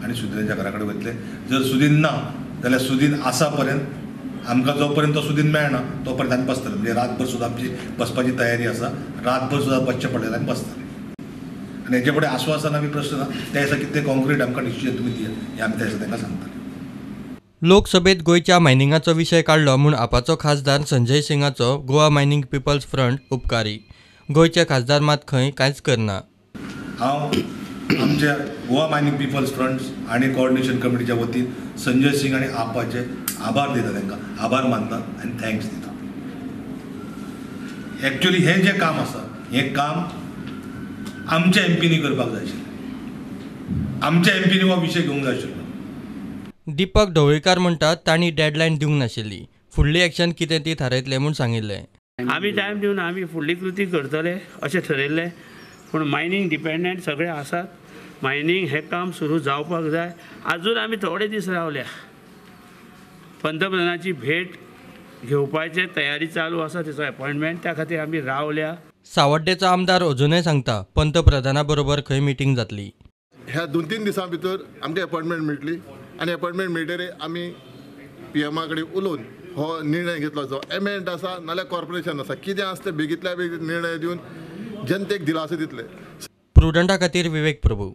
आनी सुदिनाच्या घरा कडेन वयतले. जर सुदीन ना जाल्यार सुदीन आसा पर्यंत आमकां जो पर्यंत तो सुदीन मेळना तो पर्यंत आमी बसतले. म्हणजे रातभर सुद्दां आमची बसपाची तयारी आसा, रातभर सुद्दां बसचें पडलें आमी बसतले. आनी हेजे फुडें आस्वासनां बी प्रश्न ना, त्या दिसा कितें कॉन्क्रीट आमकां डिसिजन तुमी दियात हें आमी त्या दिसा तांकां सांगतले. लोकसभेत गोंयच्या मायनिंगाचो विशय काडलो म्हूण आपाचो खासदार संजय सिंगाचो गोवा मायनिंग पिपल्स फ्रंट उपकारी. गोंयचे खासदार मात खंय कांयच करना. हांव आमच्या गोवा मायनिंग पिपल्स फ्रंट आनी कोऑर्डिनेशन कमिटीच्या वतीन संजय सिंग आनी आपाचे आभार दिता, तांकां आभार मानता आनी thanks दिता. एक्चुअली हें जें काम आसा हें काम आमच्या एमपीनी करपाक जाय आशिल्लें, आमच्या एमपीनी हो विशय घेवंक जाय आशिल्लो. दीपक ढवळीकार म्हणटात तांणी डेडलायन दिवंक नाशिल्ली, फुडली एक्शन कितें ती थारायतले म्हूण सांगिल्लें. आमी टायम दिवन आमी फुडली कृती करतले अशें ठरयल्लें, पूण मायनींग डिपेंडंट सगळे आसात, मायनींग हें काम सुरू जावपाक जाय. आजून आमी थोडे दीस रावल्या, पंतप्रधानाची भेट घेवपाचे तयारी चालू आसा, तेचो अपॉयंटमेंट, त्या खातीर आमी रावल्या. सावड्डेचो आमदार अजूनय सांगता पंतप्रधाना बरोबर खंय मिटींग जातली. ह्या 2-3 दिसां भितर आमकां अपॉयंटमेंट मेळटली आनी अपॉयंटमेंट मेळटरी आमी पीएमा कडेन उलोवन हो निर्णय घेतलो. जो एमेंट आसा नाल्यार कॉर्पोरेशन आसा, कितें आसा तें बेगींतल्या बेगीन निर्णय दिवन जनतेक दिलासो दितले. प्रुडंटा खातीर विवेक प्रभू.